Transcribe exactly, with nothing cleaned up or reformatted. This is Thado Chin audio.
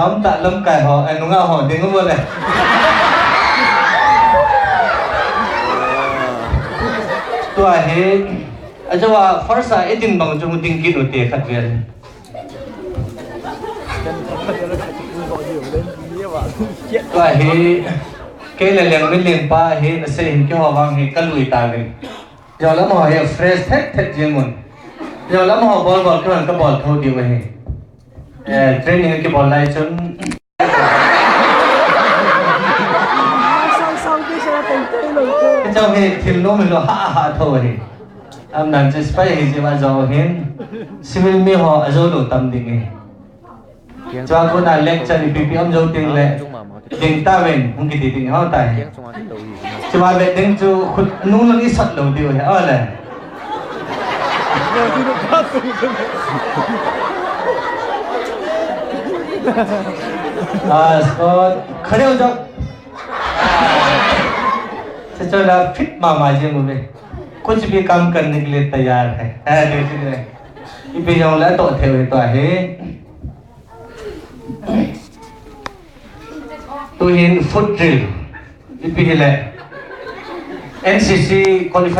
Lamtah lamkai ho, eh, nungah ho, ding u le. Tua hi, ajo a first a idin bang chu ding kit u te khat vel. Tua hi, kei le Lengminlen pa hi, nasei hin keiho vang hi, kalui tauvin. Jong lam ho hi fresh thet thet jing un. Jong lam ho bol bol keiman kabol thou diu ahi. Eh, training kibol lai chun. Keiho hi thil nom hilou ha ha thou ahi. Amdan chu spy hi jeh a jong hin. Civil mi ho ajou lou tam ding ahi. Chua kona lecture ipi ipi um jou ding le, ding tauvin, hung kiti ding ho tai. Chua vet ding chu khut nung lang isat lou diu hi, ole. Ah, Scott, khare ho jao. Chuche la fit mama jing uve. कुछ भी काम करने के लिए तैयार है. Eh, ipi jong la toh thei u hi tua hi. Tuhin foot drill. Ipi hile. N C C qualify.